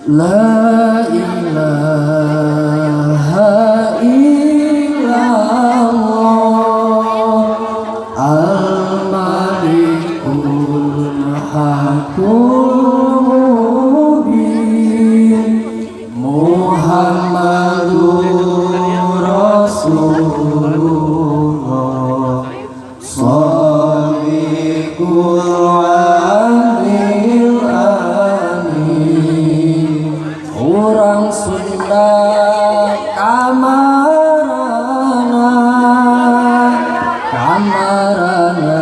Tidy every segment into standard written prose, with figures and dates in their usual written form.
La ilaha illallah al-malikul hakul mubin Muhammadur Rasulullah shadiqul adil amin. Urang Sunda kamarana, kamarana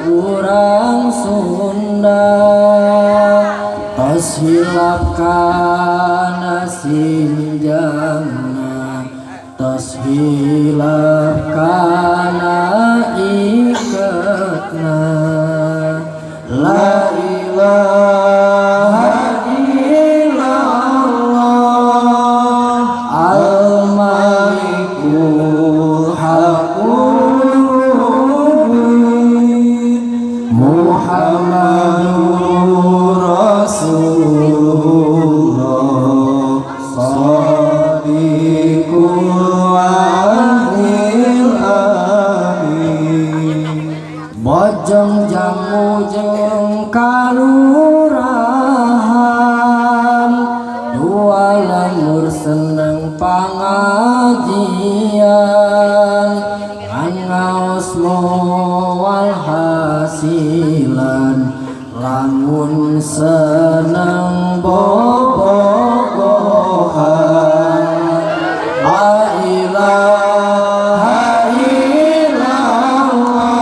urang Sunda tos hilap kana sinjangna, tos hilap kana iketna. La ilaha illallah al-malikul hakul mubin Muhammadur Rasulullah shadiqul adil amin. Bojong jamu jeung kalurahan, dua lemur seneng pangajian, ngan ngaos moal hasilan, lamun seneng bobogohan. La ilaha illallah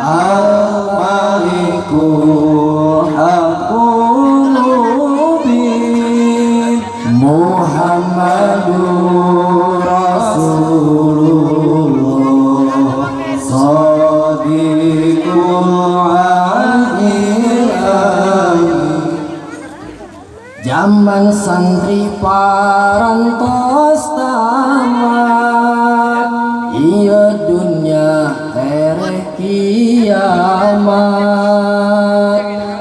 al-malikul hakul mubin Muhammadur Rasulullah shadiqul adil amin. Zaman santri parantos tamat, ieu dunya tereh kiamat.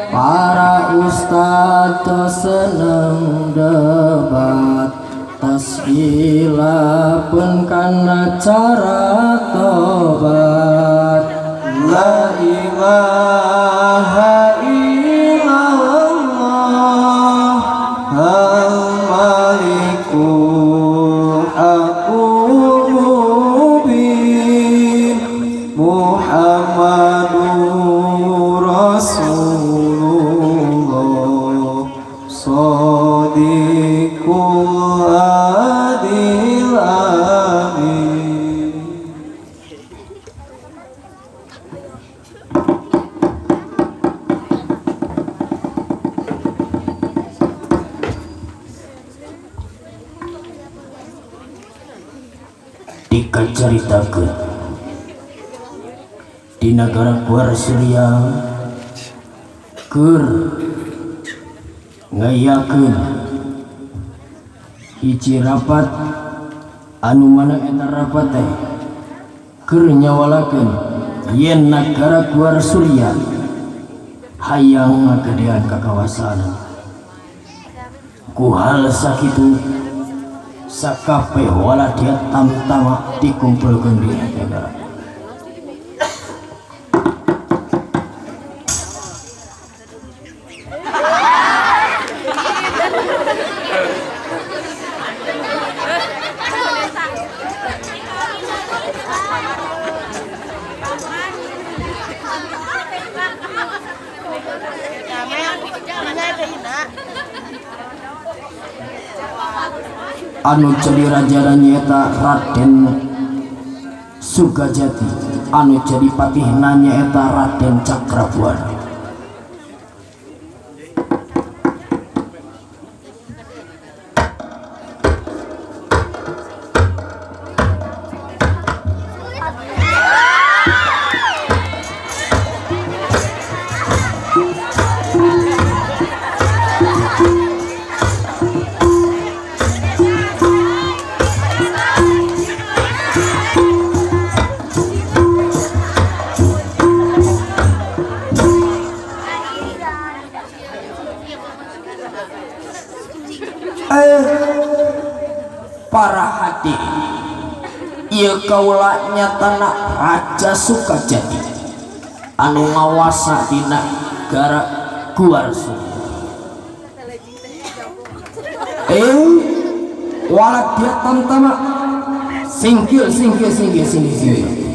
Para ustad tos seneng debat, tos hilapeun kana cara tobat. La ilaha illallah al-malikul hakul mubin Muhammadur Rasulullah shadiqul adil amin. Dikacaritakeun di nagara Kuar Surya keur ngayakeun hiji rapat anu mana eta rapat teh keur nyawalakeun yen nagara Kuar Surya hayang ngagedean kakawasan. Ku hal sakitu sakabeh waladia tamtama dikumpulkeun di negara. Anu jadi raja nyaeta Raden Sugajati, anu jadi patihna nyaeta Raden Cakrabuana. Para hadirin, ieu kaula nyatana Raja Sukajadi anu ngawasa dina negara Guarsu. Walat dia tamtama singkir singkir singkir singkir singkir.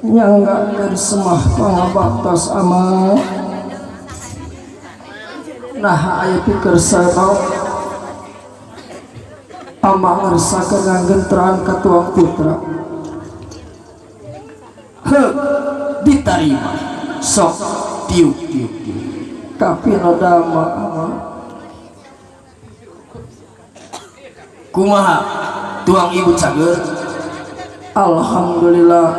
Nyanggakeun semah pangabaktos ama nah aya pikersa ama ngersakeun nganggenteran ka tuang putra. Heuh, ditarima sok diuk diuk diuk kapinodama ama kumaha tuang ibu cager. Alhamdulillah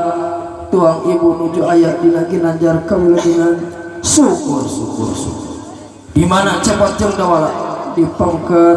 tuang ibu nuju aya dina ginanjar kawilujengan. Syukur syukur syukur. Di mana cepat jeung dawala di pengker.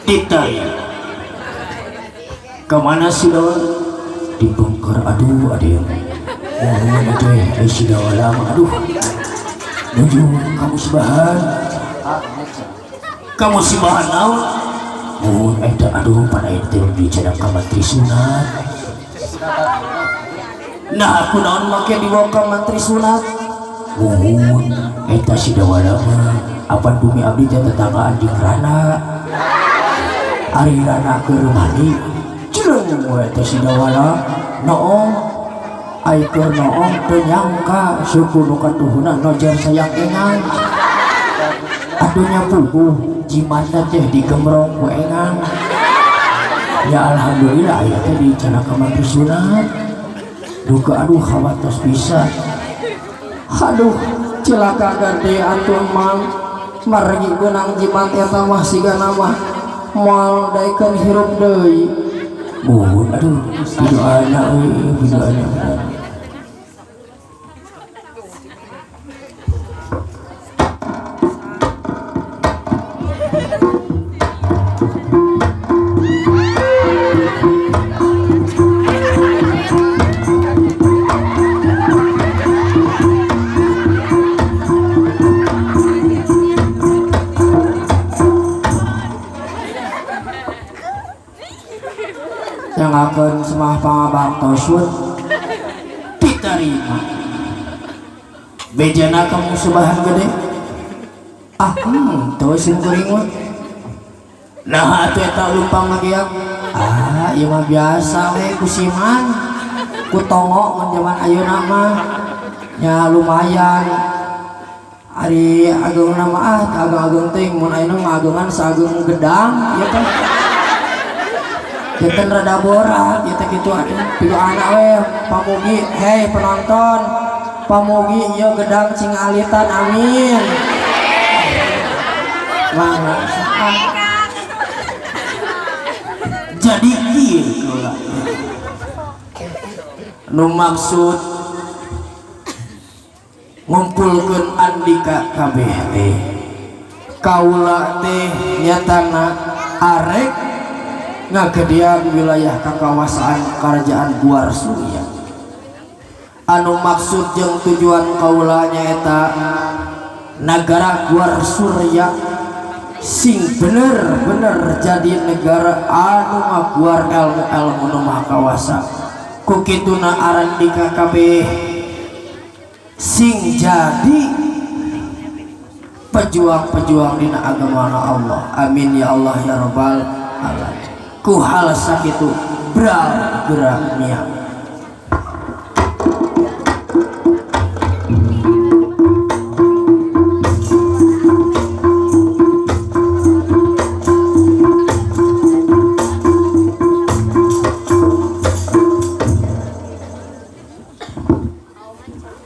Ditanya kemana si Dawala? Dibongkar. Aduh ada yang mohon aja si Dawala aduh nuju kamu sebahan kamu sebahan naon mohon eta aduh pada itu di cadang ka mantri sunat. Nah aku naon make dibawa ka mantri sunat mohon eta si Dawala mah apan bumi abdi teh tetanggaan jeung Rana. Ari Rana keur mandi jeleng we teh si Dawala noong ai keur noong teu nyangka suku nu katuhuna nojer sayang engang atuh nya puguh jimatna teh digemrong ku engang. Ya alhamdulillah aya teh di cenah ka mantri sunat duka aduh hawatos pisan. Aduh cilaka gade atuh mang margi beunang jimat eta mah sigana mah moal daekeun hirup deui. Mohon aduh pidoana euy pidoana. Akan semah pangabaktosun diterima bejana kamu subahan gede ah tuh sim kuring. Nah atuh eta lumpang lagi ya ah ieu mah biasa we kusiman ku tongo mun jaman ayeuna mah nya lumayan ari ageungna mah ah ageng-ageng teuing mun ayeuna mah ageungan sageung gedang ieu teh janten rada borak ieu teh kitu atuh pilu anak we pamugi hei penonton pamugi ieu gedang cing alitan amin. Mangga jadi kieu kaula nu maksud ngumpulkeun andika kabeh teh kaula teh nyatana arek ngagedean wilayah kakawasaan kerajaan Guar Surya anu maksud jeung tujuan kaula nyaeta nagara Guar Surya sing bener-bener jadi negara anu ngaguar ilmu-ilmu nu maha kawasa. Ku kituna arandika kabeh sing jadi Pejuang-pejuang dina agama Allah. Amin ya Allah ya rabbal alamin. Ku hal sakitu bral gerak miang.